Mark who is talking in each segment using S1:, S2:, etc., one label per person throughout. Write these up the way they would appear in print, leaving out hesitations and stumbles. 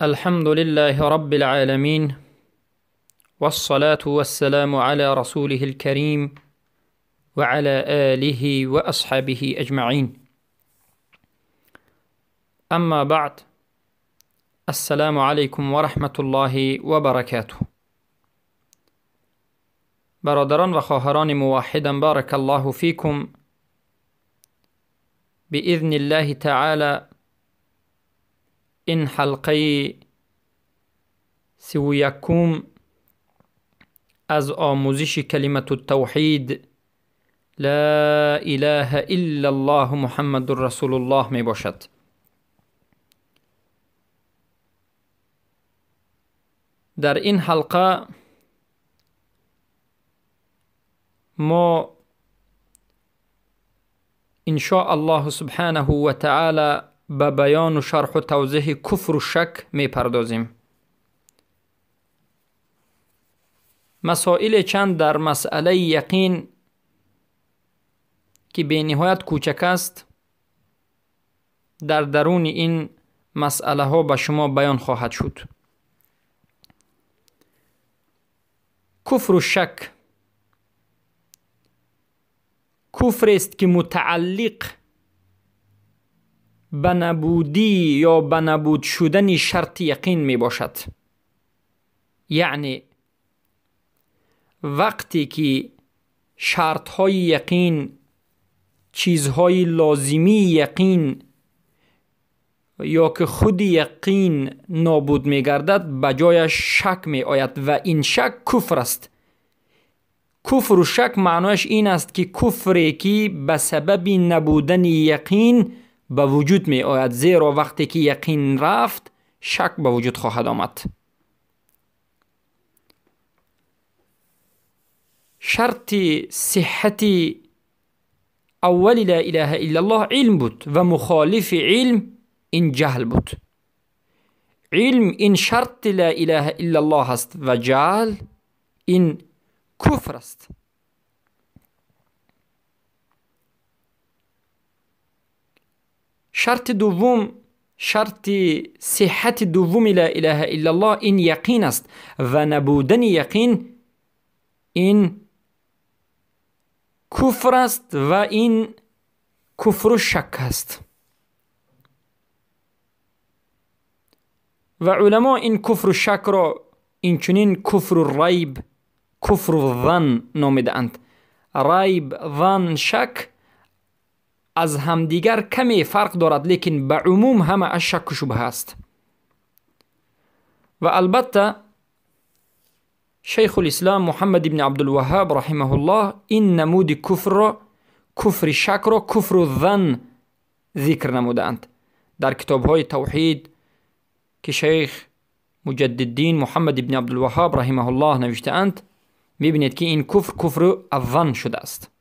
S1: الحمد لله رب العالمين، والصلاة والسلام على رسوله الكريم وعلى آله وأصحابه أجمعين. أما بعد، السلام عليكم ورحمة الله وبركاته. برادران و خواهران موحدا، بارك الله فيكم. بإذن الله تعالى این حلقه 31 از آموزش کلمة التوحید لا اله الا الله محمد رسول الله می باشد. در این حلقه ما ان شاء الله سبحانه و تعالی به بیان و شرح و توضیح کفر و شک می پردازیم. مسائل چند در مسئله یقین که به نهایت کوچک است در درون این مسئله ها به شما بیان خواهد شد. کفر و شک کفر است که متعلق به نبودی یا به نبود شدن شرط یقین می باشد. یعنی وقتی که شرط های یقین، چیزهای لازمی یقین یا که خود یقین نابود می گردد، به جایش شک می آید و این شک کفر است. کفر و شک معنایش این است که کفری که به سبب نبودن یقین به وجود می آید، زیرا وقتی که یقین رفت شک به وجود خواهد آمد. شرط صحت اول لا اله الا الله علم بود و مخالف علم این جهل بود. علم این شرط لا اله الا الله است و جهل این کفر است. شرط دوم، شرط صحت دوم لا اله الا الله این یقین است و نبودن یقین این کفر است و این کفر و شک است. و علما این کفر و شک را این چنین کفر و ریب، کفر و ظن نامیدند. ریب، ظن، شک از همدیگر کمی فرق دارد، لیکن به عموم همه از شک و شبهه است. و البته شیخ الاسلام محمد بن عبدالوهاب رحمه الله این نمود کفر را، کفر شک را، کفر و ظن ذکر نمودند در کتاب های توحید که شیخ مجددین محمد بن عبدالوهاب رحمه الله نوشته اند. میبینید که این کفر، کفر الظن شده است.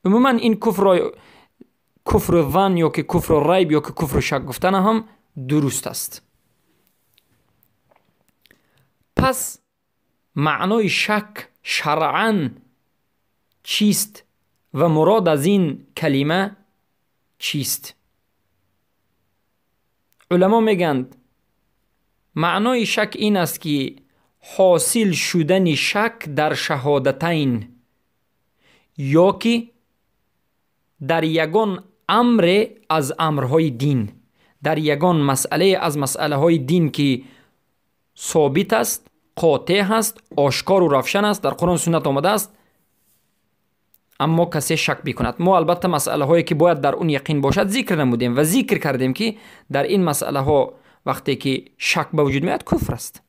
S1: عموما این کفر را کفر ظن یا که کفر ریب یا که کفر شک گفتن هم درست است. پس معنای شک شرعا چیست و مراد از این کلمه چیست؟ علما میگند معنای شک این است که حاصل شدن شک در شهادتین یا که در یگان امر از امرهای دین، در یگان مسئله از مسئله های دین که ثابت است، قاطع هست، آشکار و روشن است، در قرآن سنت آمده است، اما کسی شک بکند. ما البته مسئله هایی که باید در اون یقین باشد ذکر نمودیم و ذکر کردیم که در این مسئله ها وقتی که شک به وجود میاد کفر است.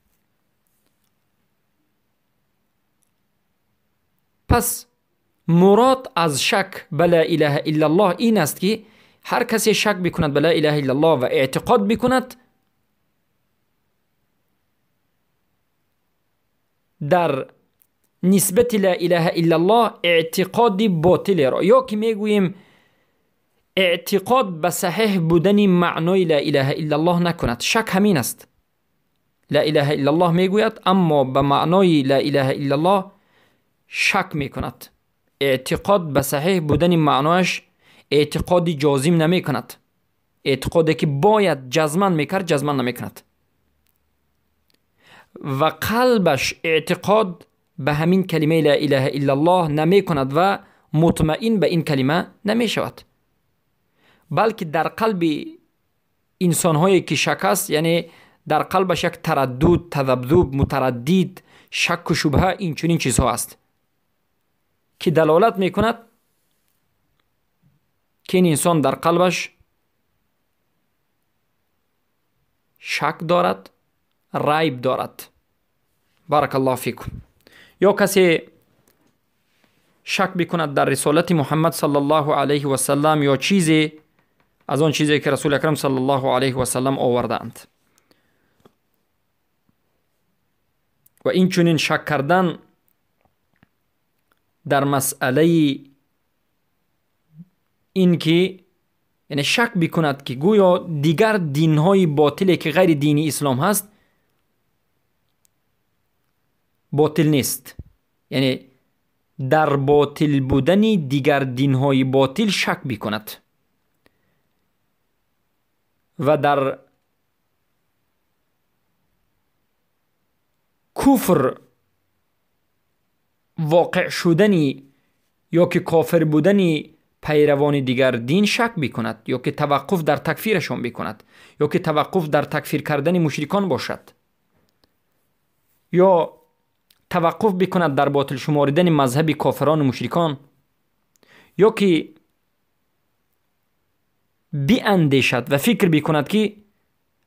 S1: پس مراد از شک به لا اله الا الله این است که هر کسی شک بکند به لا اله الا الله و اعتقاد بکند در نسبت لا اله الا الله اعتقاد باطل را، یا که میگوییم اعتقاد به صحیح بودن معنای لا اله الا الله نکند. شک همین است، لا اله الا الله میگوید اما به معنای لا اله الا الله شک میکند، اعتقاد به صحیح بودن معنایش اعتقاد جازم نمیکند، اعتقادی که باید جزما میکرد جزما نمیکند. ва қалбаш эътиқод ба ҳамин калимаи ла илаҳа иллаллоҳ намекунад ва мутмаин ба ин калима намешавад, балки дар қалби инсонҳое ки шак аст, яъне дар қалбаш як тараддуд, тазабзуб, мутараддид, шакку шубҳа, инчунин чизҳо аст ки далолат мекунад ки ин инсон дар қалбаш шак дорад, райб дорад. Баракаллоҳу фикум. Ё касе шак бикунад дар рисолати Муҳаммад саллаллоҳу алайҳи васаллам ё чизе аз он чизе ки Расули Акрам саллаллоҳу алайҳи васаллам овардаанд. Ва инчунин шак кардан дар масъалаи ин ки, яъне шак бикунад ки гӯё дигар динҳои ботиле ки ғайри дини ислом ҳаст ботил нест, яъне дар ботил будани дигар динҳои ботил шак бикунад ва дар куфр воқеъ шудани ё ки кофир будани пайравони дигар дин шак бикунад, ё ки таваққуф дар такфирашон бикунад, ё ки таваққуф дар такфир кардани мушрикон бошад, ё таваққуф бикунад дар ботил шуморидани мазҳаби кофирону мушрикон, ё ки биандешад ва фикр бикунад ки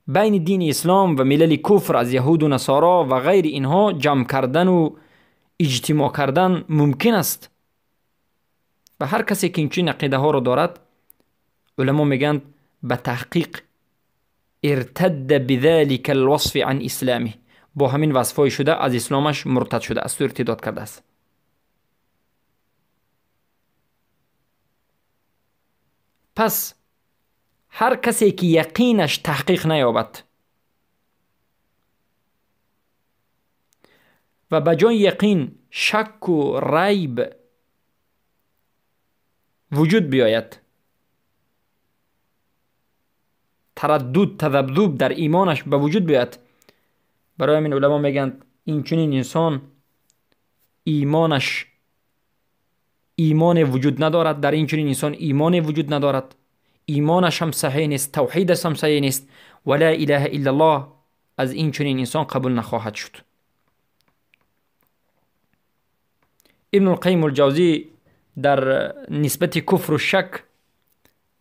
S1: байни дини ислом ва милали куфр аз яҳуду насоро ва ғайри инҳо ҷамъ кардану иҷтимоъ кардан мумкин аст. Ва ҳар касе ки инчунин ақидаҳоро дорад, уламо мегӯянд ба таҳқиқ иртадда бидалика алвасфи ан ислами, бо ҳамин васфҳои шуда аз исломаш муртад шуда аст, иртидод кардааст. Пас ҳар касе ки яқинаш таҳқиқ наёбад ва ба ҷои яқин шакку райб вуҷуд биёяд, тараддуд, тазабзуб дар имонаш ба вуҷуд биёяд, барои ҳамин уламо мегӯянд инчунин инсон имонаш имоне вуҷуд надорад, дар инчунин инсон имоне вуҷуд надорад, имонаш ҳам саҳеҳ нест, тавҳидаш ҳам саҳеҳ нест ва ла илаҳа иллаллоҳ аз инчунин инсон қабул нахоҳад шуд. Ибнулқайим алҷавзӣ дар нисбати куфру шак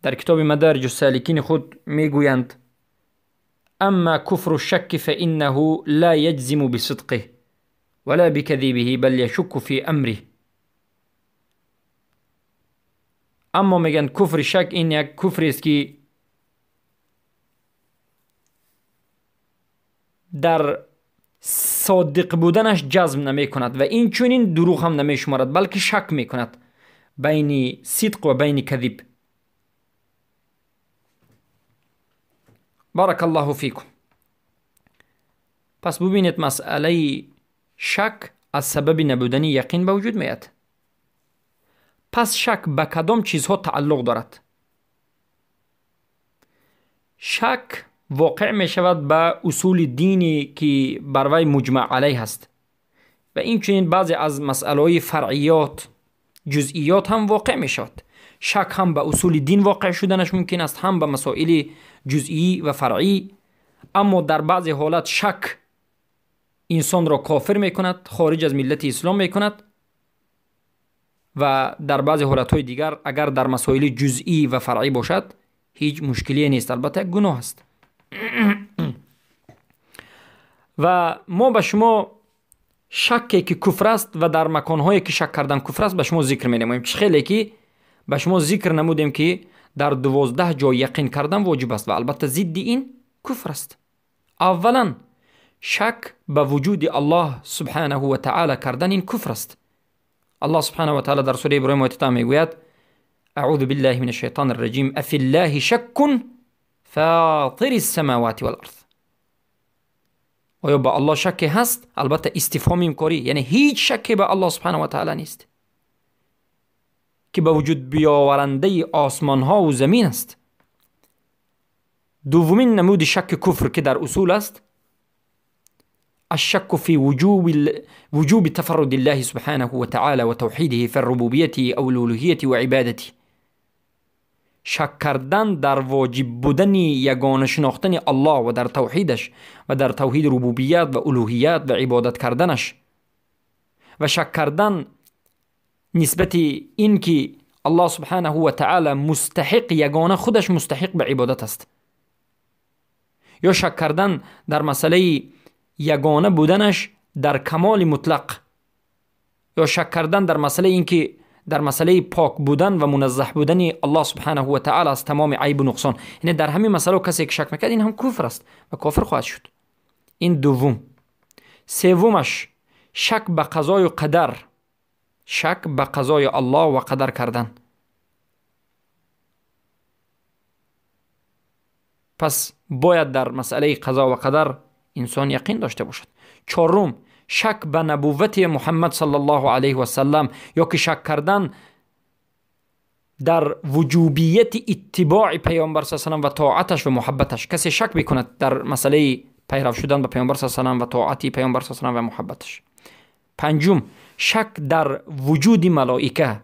S1: дар китоби Мадариҷу саликини худ мегӯянд: أما كفر الشك فإنه لا يجزم بصدقه ولا بكذبه بل يشك في أمره. اما میگن کفر شک این یک کفر است که در صادق بودنش جزم نمی کند و این چنین دروغ هم نمی شمارد، بلکه شک می کند بین صدق و بین کذب. بارک الله فیکم. پس ببینید مسئله شک از سبب نبودن یقین به وجود میاد. پس شک به کدام چیزها تعلق دارد؟ شک واقع می شود به اصول دینی که بر وی مجمع علیه است و این چنین بعضی از مسئله فرعیات، جزئیات هم واقع می شود. شک هم به اصول دین واقع شدنش ممکن است، هم به مسائل جزئی و فرعی. اما در بعضی حالت شک انسان را کافر می کند، خارج از ملت اسلام می کند و در بعضی حالتهای دیگر اگر در مسائل جزئی و فرعی باشد هیچ مشکلی نیست، البته گناه است. و ما به شما شکی که کفر است و در مکانهایی که شک کردن کفر است به شما ذکر می نماییم. چه خیلی که به شما ذکر نمودیم که در 12 جای یقین کردن واجب است و البته ضد این کفر است. اولا شک به وجود الله سبحانه و تعالی کردن این کفر است. الله سبحانه و تعالی در سوره ابراهیم آیه میگوید: اعوذ بالله من الشیطان الرجیم افی الله شک فاطر السماوات والارض. آیا به الله شکی هست؟ البته استفهام انکاری، یعنی هیچ شکی به الله سبحانه و تعالی نیست که به وجود بیاورنده آسمان ها و زمین است. دومین نمود شک کفر که در اصول است، الشك في وجوب تفرد الله سبحانه وتعالى وتوحيده في الربوبية أو الألوهية وعبادته. شک کردن در واجب بودن یگانه شناختن الله و در توحیدش و در توحید ربوبیت و الوهیت و عبادت کردنش، و شک کردن نسبت این که الله سبحانه و تعالی مستحق، یگانه خودش مستحق به عبادت است، یا شک کردن در مسئله یگانه بودنش در کمال مطلق، یا شک کردن در مسئله اینکه در مسئله پاک بودن و منزه بودن الله سبحانه و تعالی از تمام عیب و نقصان. یعنی در همین مسئله کسی که شک میکرد این هم کفر است و کافر خواهد شد. این دوم. سومش شک به قضای و قدر، شک به قضای الله و قدر کردن. پس باید در مسئله قضا و قدر انسان یقین داشته باشد. چهارم شک به نبوت محمد صلی الله علیه و سلم، یا که شک کردن در وجوبیت اتباع پیامبر صلی الله علیه و سلم و طاعتش و محبتش. کسی شک بکند در مسئله پیرو شدن به پیامبر صلی الله علیه و سلم و طاعت پیامبر صلی الله علیه و سلم و محبتش. پنجم شک در وجود ملائکه،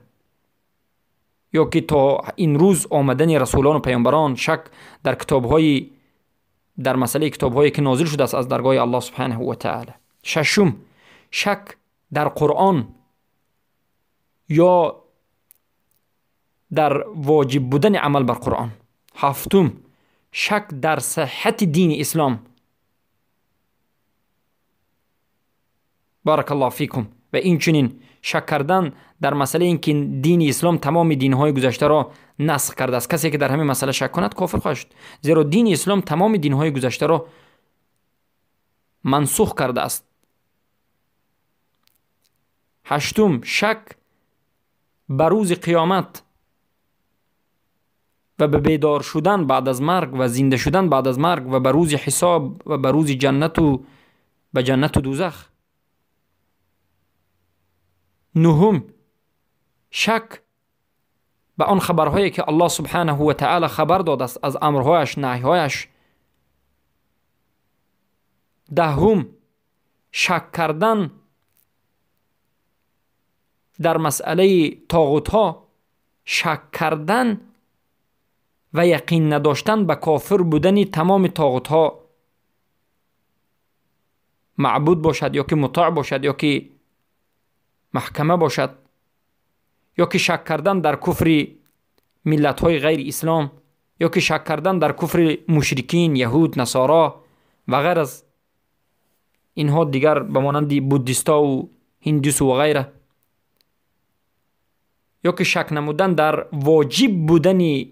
S1: یا که تا این روز آمدن رسولان و پیامبران، شک در کتاب‌های، در مسئله کتاب‌هایی که نازل شده است از درگاه الله سبحانه و تعالی. ششم شک در قرآن یا در واجب بودن عمل بر قرآن. هفتم شک در صحت دین اسلام. بارک الله فیکم. و این چنین شک کردن در مسئله اینکه دین اسلام تمام دین‌های گذشته را نسخ کرده است. کسی که در همین مسئله شک کند کافر خواهد شد، زیرا دین اسلام تمام دین‌های گذشته را منسوخ کرده است. هشتم شک بر روز قیامت و به بیدار شدن بعد از مرگ و زنده شدن بعد از مرگ و به روز حساب و به روز جنت و به جنت و دوزخ. نهم شک به آن خبرهایی که الله سبحانه و تعالی خبر داده است از امرهایش، نهیهایش. دهم شک کردن در مسئله طاغوت ها، شک کردن و یقین نداشتن به کافر بودن تمام طاغوت ها، معبود باشد یا که مطاع باشد یا که محکمه باشد، یا که شک کردن در کفر ملت های غیر اسلام، یا که شک کردن در کفر مشرکین، یهود، نصارا و غیر از اینها دیگر به مانند بودیستا و هندوس و غیره، یا که شک نمودن در واجب بودن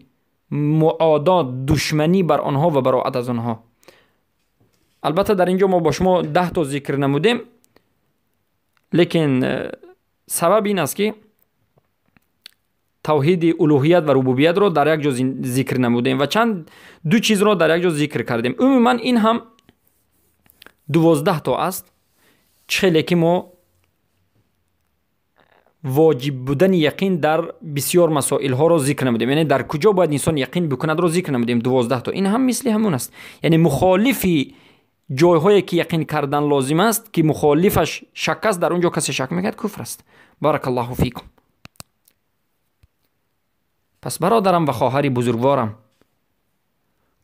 S1: معادات، دشمنی بر آنها و براعت از آنها. البته در اینجا ما با شما 10 تا ذکر نمودیم، لیکن سبب این است که توحید الوهیت و ربوبیت را در یک جا ذکر نمودیم و چند دو چیز را در یک جا ذکر کردیم. عموما این هم 12 تا است. چه که ما واجب بودن یقین در بسیار مسائل ها را ذکر نمودیم، یعنی در کجا باید انسان یقین بکند را ذکر نمودیم، 12 تا. این هم مثل همون است، یعنی مخالفی جایهایی که یقین کردن لازم است که مخالفش شک است، در اونجا کسی شک میکرد کفر است. بارک الله فیکم. پس برادرم و خواهر بزرگوارم،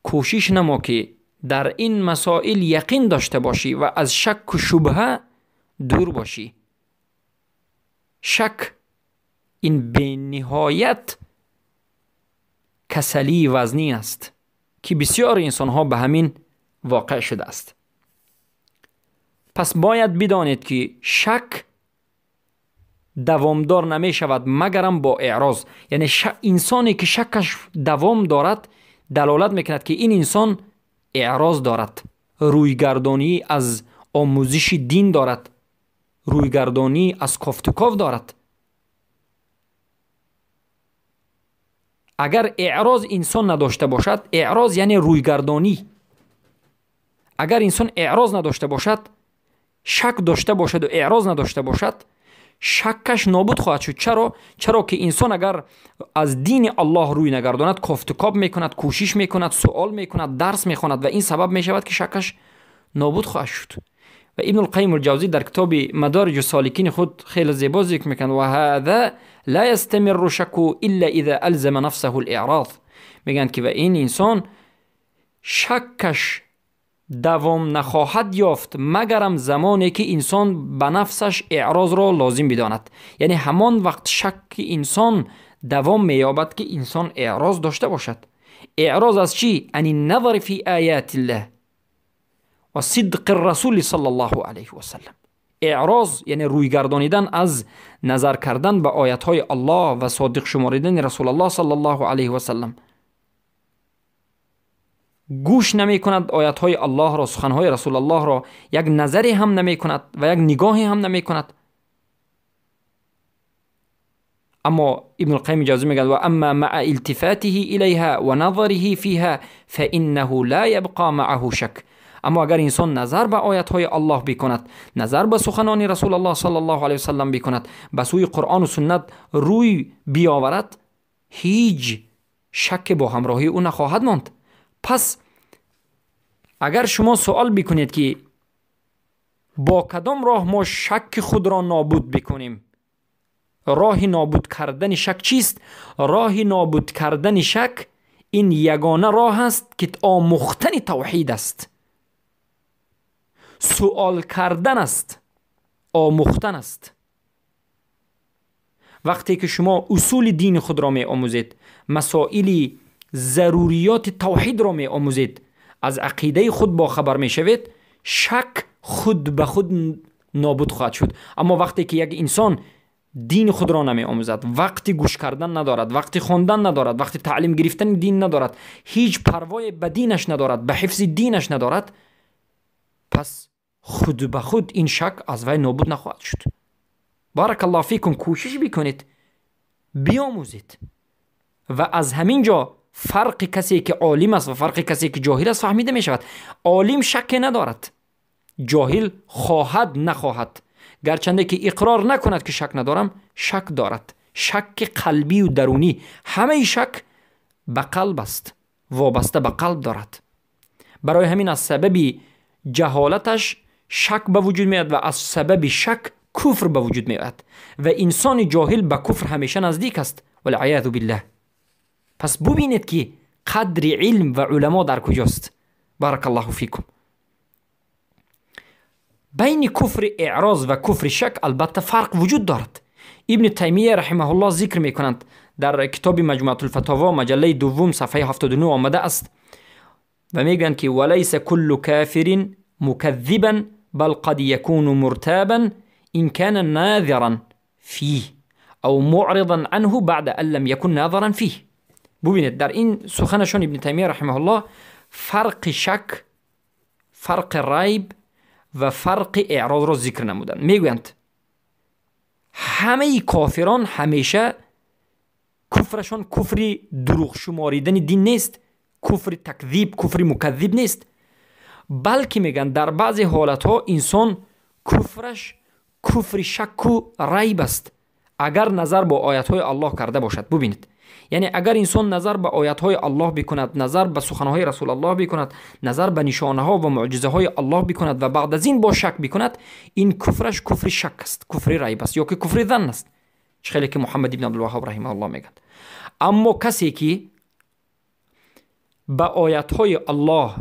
S1: کوشش نما که در این مسائل یقین داشته باشی و از شک و شبهه دور باشی. شک این به نهایت کسلی وزنی است که بسیار انسان ها به همین واقع شده است. پس باید بدانید که شک دوامدار نمی شود مگرم با اعراض. یعنی انسانی که شکش دوام دارد دلالت میکند که این انسان اعراض دارد، رویگردانی از آموزش دین دارد، رویگردانی از کافت و کاف دارد. اگر اعراض انسان نداشته باشد، اعراض یعنی رویگردانی، اگر انسان اعراض نداشته باشد، شک داشته باشد و اعراض نداشته باشد، شکش نابود خواهد شد. چرا؟ چرا که انسان اگر از دین الله روی نگرداند، کافت و کاب میکند، کوشش میکند، سوال میکند، درس میخواند و این سبب میشود که شکش نابود خواهد شد. و ابن القیم الجوزی در کتاب مدارج السالکین خود خیلی زیبا ذکر میکنه و هذا لا یستمر شک الا اذا الزم نفسه الاعراض. میگن که و این انسان شکش دوام نخواهد یافت مگرم زمانی که انسان به نفسش اعراض را لازم بداند. یعنی همان وقت شک انسان دوام مییابد که انسان اعراض داشته باشد. اعراض از چی؟ عن النظر فی آیات الله و صدق الرسول صلی الله علیه و سلم. اعراض یعنی روی گردانیدن از نظر کردن به آیت های الله و صادق شماریدن رسول الله صلی الله علیه و سلم. گوش نمی کند آیت های الله را، سخن های رسول الله را، یک نظری هم نمی کند و یک نگاهی هم نمی کند. اما ابن القیم جوزی میگه و اما مع التفاته الیها و نظره فیها فانه لا یبقى معه شک. اما اگر انسان نظر به آیت های الله بکند، نظر به سخنان رسول الله صلی الله علیه و سلم بکند، به سوی قرآن و سنت روی بیاورد، هیچ شک با همراهی او نخواهد ماند. پس اگر شما سوال بکنید که با کدام راه ما شک خود را نابود بکنیم، راه نابود کردن شک چیست؟ راه نابود کردن شک این یگانه راه است که آموختن توحید است، سوال کردن است، آموختن است. وقتی که شما اصول دین خود را می آموزید، مسائل ضروریات توحید را می آموزید، از عقیده خود با خبر می شوید، شک خود به خود نابود خواهد شد. اما وقتی که یک انسان دین خود را نمی آموزد، وقتی گوش کردن ندارد، وقتی خواندن ندارد، وقتی تعلیم گرفتن دین ندارد، هیچ پروای به دینش ندارد، به حفظ دینش ندارد، پس خود به خود این شک از وی نابود نخواهد شد. بارک الله فیکم. کوشش بکنید، بیاموزید و از همین جا فرق کسی که عالم است و فرق کسی که جاهل است فهمیده می شود. عالم شک ندارد، جاهل خواهد نخواهد، گرچنده که اقرار نکند که شک ندارم، شک دارد. شک قلبی و درونی، همه شک به قلب است، وابسته به قلب دارد. برای همین از سبب جهالتش شک به وجود میاد و از سبب شک کفر به وجود میاد و انسان جاهل به کفر همیشه نزدیک است، والعیاذ بالله. پس ببینید که قدر علم و علما در کجاست. بارک الله فیکم. بین کفر اعراض و کفر شک البته فرق وجود دارد. ابن تیمیه رحمه الله ذکر میکنند در کتاب مجموعة الفتاوا مجله دوم صفحه 79 آمده است و میگویند که ولیس کل کافر مکذبا بل قد یکون مرتابا ان كان ناظرا فیه او معرضا عنه بعد ان لم یکن ناظرا فیه. ببینید در این سخنشون ابن تیمیه رحمه الله فرق شک، فرق ریب و فرق اعراض را ذکر نمودند. میگویند همه کافران همیشه کفرشان کفر دروغ شماریدن دین نیست، کفر تکذیب، کفر مکذب نیست، بلکه میگن در بعضی حالتها انسان کفرش کفر شک و ریب است اگر نظر با آیتهای الله کرده باشد. ببینید، یعنی اگر انسان نظر به آیتهای الله بکند، نظر به سخنهای رسول الله بکند، نظر به نشانه ها و معجزه های الله بکند و بعد از این با شک بکند، این کفرش کفر شک است، کفر ریب است یا که کفر ظن است، خیلی که محمد ابن عبدالوهاب رحمه الله میگن. اما کسی که به آیتهای الله،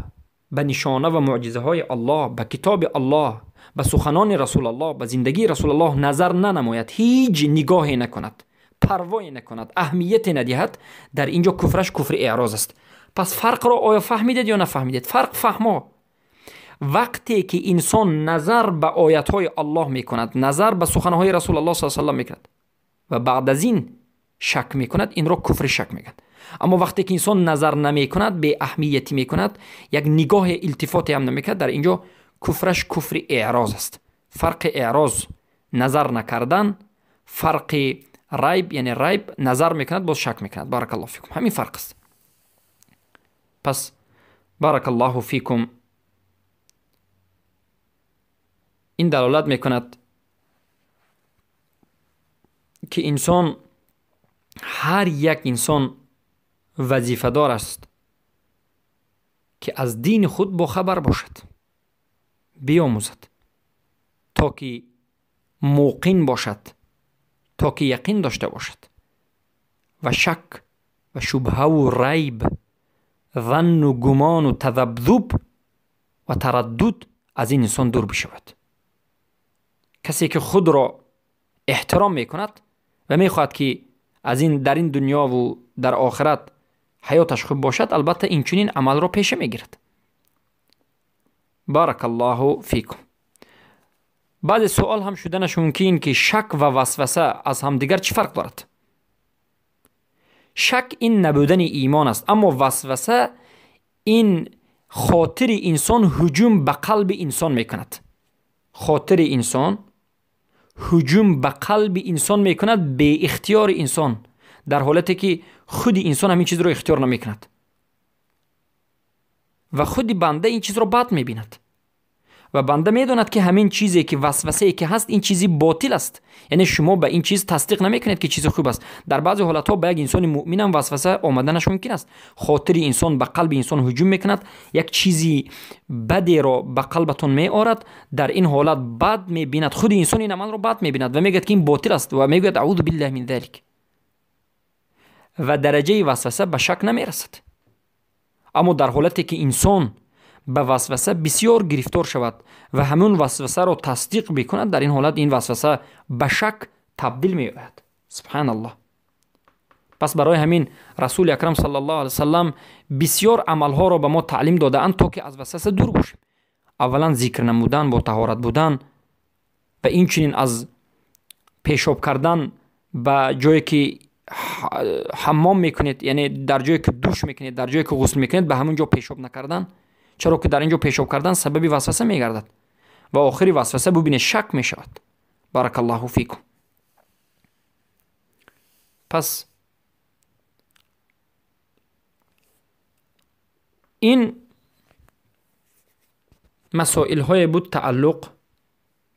S1: به نشانه و معجزه های الله، به کتاب الله، به سخنان رسول الله، به زندگی رسول الله نظر ننماید، هیچ نگاهی نکند، پروایی نکند، اهمیت ندهد، در اینجا کفرش کفر اعراض است. پس فرق را آیا فهمیدید یا نفهمیدید؟ فرق فهما. وقتی که انسان نظر به آیتهای الله میکند، نظر به سخنهای رسول الله صلی الله علیه و سلم میکند و بعد از این شک میکند، این را کفر شک میگن. اما وقتی که انسان نظر نمیکند، به اهمیتی میکند، یک نگاه التفاتی هم نمیکند، در اینجا کفرش کفر اعراض است. فرق اعراض نظر نکردن، فرق ریب یعنی ریب نظر میکند باز شک میکند. بارک الله فیکم. همین فرق است. پس بارک الله فیکم این دلالت میکند که انسان، هر یک انسان وظیفه دار است که از دین خود با خبر باشد، بیاموزد. то ки муқин бошад, то ки яқин дошта бошад ва шак ва шубҳаву райб, занну гумону тазабзуб ва тараддуд аз ин инсон дур бишавад. Касе ки худро эҳтиром мекунад ва мехоҳад ки аз ин дар ин дунёву дар охират ҳаёташ хуб бошад, албатта инчунин амалро пеша мегирад. Баракаллоҳу фикум. Баъзе суол ҳам шуданаш мумкин ки шак ва васваса аз ҳамдигар чӣ фарқ дорад? Шак ин набудани имон аст, аммо васваса ин хотири инсон ҳуҷум ба қалби инсон мекунад. Хотири инсон ҳуҷум ба қалби инсон мекунад беихтиёри инсон, дар ҳолате ки худи инсон ҳамин чизро ихтиёр намекунад ва худи банда ин чизро бад мебинад ва банда медонад ки ҳамин чизе ки васвасае ки ҳаст, ин чизи ботил аст. Яъне шумо ба ин чиз тасдиқ намекунед ки чизи хуб аст. Дар баъзе ҳолатҳо ба як инсони муъминам васваса омаданаш мумкин аст. Хотири инсон ба қалби инсон ҳуҷум мекунад, як чизи бадеро ба қалбатон меорад. Дар ин ҳолат бад мебинад, худи инсон ин амалро бад мебинад ва мегӯяд ки ин ботил аст ва мегӯяд аузу биллаҳи мин залик. Ва дараҷаи васваса ба шак намерасад. Аммо дар ҳолате ки инсон ба васваса бисёр гирифтор шавад ва ҳамун васвасаро тасдиқ бикунад, дар ин ҳолат ин васваса ба шак табдил меёяд. Субҳаналлоҳ. Пас барои ҳамин Расули Акрам саллаллоҳу алайҳи васаллам бисёр амалҳоро ба мо таълим додаанд, то ки аз васваса дур бошем. Аввалан зикр намудан, бо таҳорат будан ва инчунин аз пешоб кардан ба ҷое ки ҳаммом мекунед, яъне дар ҷое ки душ мекунед, дар ҷое ки ғусл мекунед, ба ҳамон ҷо пешоб накардан, чаро ки дар ин ҷо пешоб кардан сабаби васваса мегардад ва охири васваса бубинед шак мешавад. Баракаллоҳу фикум. Пас ин масоилҳое буд тааллуқ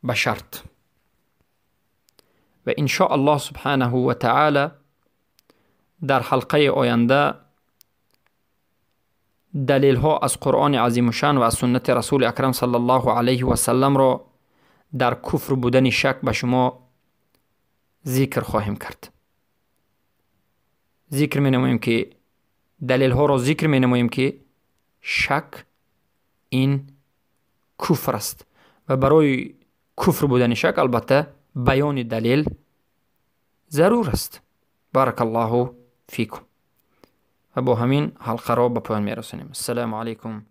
S1: ба шарт ва иншо аллоҳ субҳанаҳу ва таъала дар ҳалқаи оянда далелҳо аз Қуръони азимушшан ва аз суннати Расули Акрам саллаллоҳу алайҳи васалламро дар куфр будани шак ба шумо зикр хоҳем кард. Зикр менамоем ки далелҳоро зикр менамоем ки шак ин куфр аст ва барои куфр будани шак албатта баёни далел зарур аст. Баракаллоҳу фикум. Ва бо ҳамин ҳалқаро ба поён мерасонем. Ассалому алайкум.